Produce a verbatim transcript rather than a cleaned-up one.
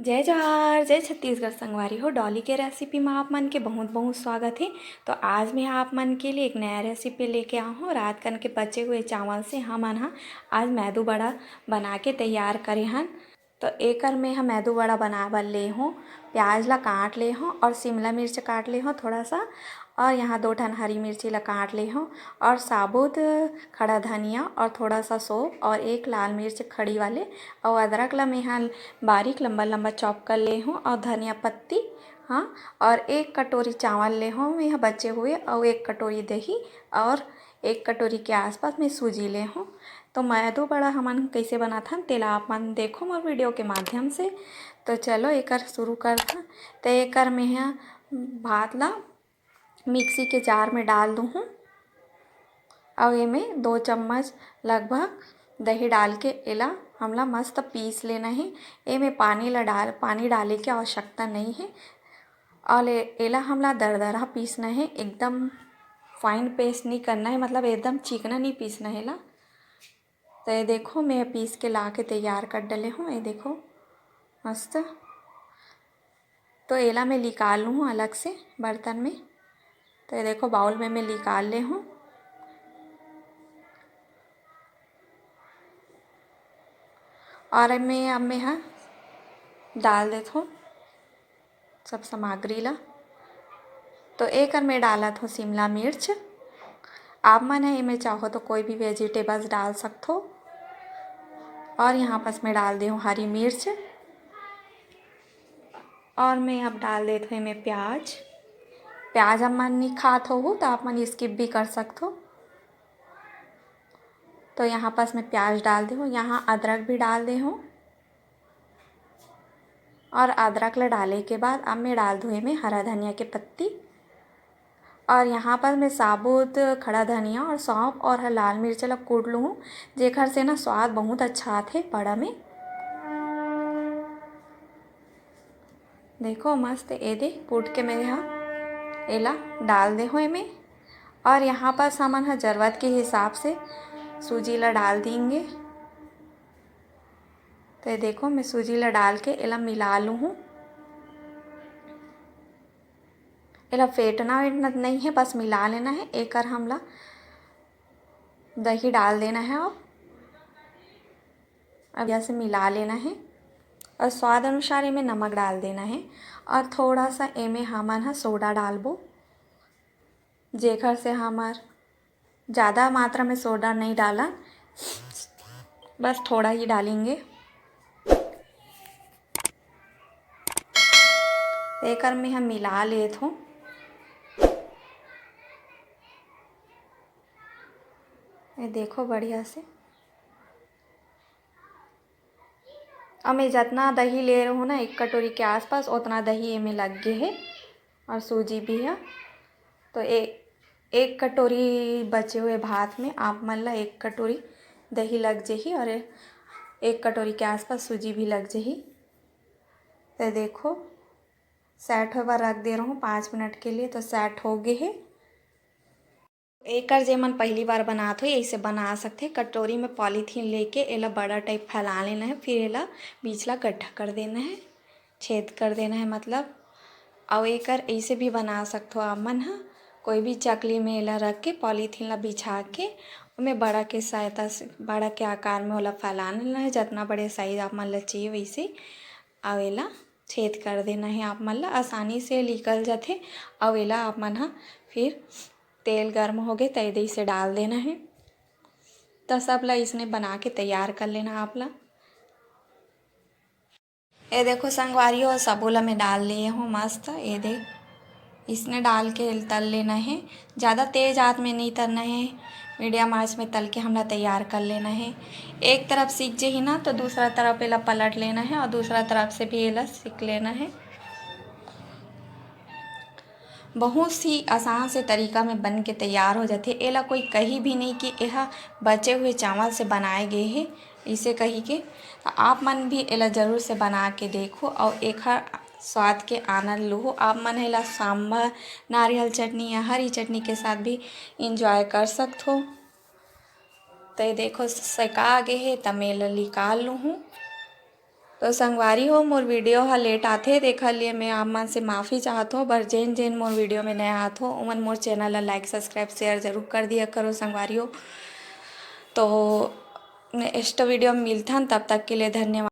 जय जोहार, जय छत्तीसगढ़ संगवारी हो। डॉली के रेसिपी में आप मन के बहुत बहुत स्वागत है। तो आज मैं आप मन के लिए एक नया रेसिपी लेके आऊँ हूँ। रात कन के बचे हुए चावल से हमन ह आज मैदू बड़ा बना के तैयार करे हन। तो एकर में हम मैदू बड़ा बनाए बर ले हूँ, प्याज ला काट ले हूँ और शिमला मिर्च काट ले हूँ थोड़ा सा, और यहाँ दो ठन हरी मिर्ची ला काट ले हूँ, और साबुत खड़ा धनिया और थोड़ा सा सौंफ और एक लाल मिर्च खड़ी वाले, और अदरक ला मेहा बारीक लंबा लंबा चॉप कर ले हूँ, और धनिया पत्ती, हाँ, और एक कटोरी चावल ले हूँ मेहा बचे हुए, और एक कटोरी दही, और एक कटोरी के आसपास मैं सूजी ले हूँ। तो मैदू बड़ा हमन कइसे बनाथन, तेला आप मन देखो मोर वीडियो के माध्यम से। तो चलो एकर शुरू करथन। तो एकर मेहा भात ला मिक्सी के जार में डाल दूँ हूँ, और एमे दो चम्मच लगभग दही डाल के एला हमला मस्त पीस लेना है। एमे पानी ला डाल, पानी डाले के आवश्यकता नहीं है। और ए-, एला हमला दरदरा पीसना है, एकदम फाइन पेस्ट नहीं करना है, मतलब एकदम चिकना नहीं पीसना है ला। तो ये देखो, मैं पीस के ला के तैयार कर डले हूँ। ये देखो, मस्त। तो एला मैं निकाल लूँ हूँ अलग से बर्तन में। तो ये देखो, बाउल में मैं निकाल ले हूँ। और मैं, अब मैं हा डाल देत हूँ सब सामग्री ला। तो एकर में डालत हूँ शिमला मिर्च। आप मन ह एमे चाहो तो कोई भी वेजिटेबल्स डाल सकथो। और यहाँ पास मैं डाल दे हूँ हरी मिर्च। और मैं अब डाल देत हूँ एमे प्याज। प्याज आप मन नहीं खात हो तो आप मन स्किप भी कर सकथो। तो यहाँ पास मैं प्याज डाल दे हूँ, यहाँ अदरक भी डाल दे हूँ। और अदरक ला डाले के बाद अब मैं डाल दूँ एमे हरा धनिया के पत्ती। और यहाँ पर मैं साबुत खड़ा धनिया और सौंफ और लाल मिर्च ला कूट लूँ हूँ, जेकर से ना स्वाद बहुत अच्छा आथे बड़ा में। देखो मस्त, ए दे कूट के मैं हा एला डाल दे हूँ एमे। और यहाँ पर हमन ह जरूरत के हिसाब से सूजी ला डाल देंगे। तो ये देखो, मैं सूजी ला डाल के एला मिला लूँ हूँ। एला फेंटना वेटना नहीं है, बस मिला लेना है। एकर हमला दही डाल देना है। अब अब यहाँ से मिला लेना है और स्वाद अनुसार एमे नमक डाल देना है। और थोड़ा सा एमे हमन ह सोडा डालबो, जेकर से हमर ज़्यादा मात्रा में सोडा नहीं डालन, बस थोड़ा ही डालेंगे। एकर में हम मिला लेत हूँ। ये देखो बढ़िया से। अब मैं जितना दही ले रहूँ ना, एक कटोरी के आसपास, उतना दही एमे लग गे हे और सूजी भी है। तो ए-, एक कटोरी बचे हुए भात में आप मन ला एक कटोरी दही लग जही और एक कटोरी के आसपास सूजी भी लग जही। तो देखो, सेट होए बर रख दे रहूँ पाँच मिनट के लिए, तो सेट हो गे हे। एकर जे मन पहली बार बनात हो, ऐसे बना सकथे। कटोरी में पॉलीथीन लेके एला बड़ा टाइप फैला लेना है, फिर एला बीच ला गड्ढा कर देना है, छेद कर देना है मतलब। अउ एकर ऐसे भी बना सकथो आप मन ह, कोई भी चकली में एला रख के पॉलीथीन ला बिछा के ओमे बड़ा के सहायता से, बड़ा के आकार में ओला फैला लेना है, जितना बड़े साइज आप मन ला चाहिए वैसे। अउ एला छेद कर देना है आप मन ला, आसानी से निकल जाथे। अउ एला आप मन ह फिर तेल गर्म होगे त एदे इसे डाल देना है। त सब ला इसने बना के तैयार कर लेना आप ला। ए देखो संगवारी हो, सबो ला मैं डाल लिए हूँ मस्त। ए दे इसने डाल के तल लेना है, ज़्यादा तेज आंच में नहीं तलना है, मीडियम आंच में तल के हमला तैयार कर लेना है। एक तरफ सीख जही ना तो दूसरा तरफ एला पलट लेना है और दूसरा तरफ से भी एला सीख लेना है। बहुत ही आसान से तरीका में बन के तैयार हो जाथे। एला कोई कही भी नहीं कि एहा बचे हुए चावल से बनाए गए हे, इसे कही के। तो आप मन भी एला जरूर से बना के देखो और एखर स्वाद के आनंद लूहो। आप मन एला सांभर, नारियल चटनी या हरी चटनी के साथ भी इंजॉय कर सकथो। तो ये देखो, सेका गे हे, त मैं एला निकाल लूहूँ। तो संगवारी हो, मोर video ह late आथे, तेखर लिए मैं आप मन से माफ़ी चाहत हों। पर जेन जेन मोर video में नया आत हो, ओमन मोर channel ला like, subscribe, share जरूर कर दिया करो संगवारी हो। तो next video में मिलथन, तब तक के लिए धन्यवाद।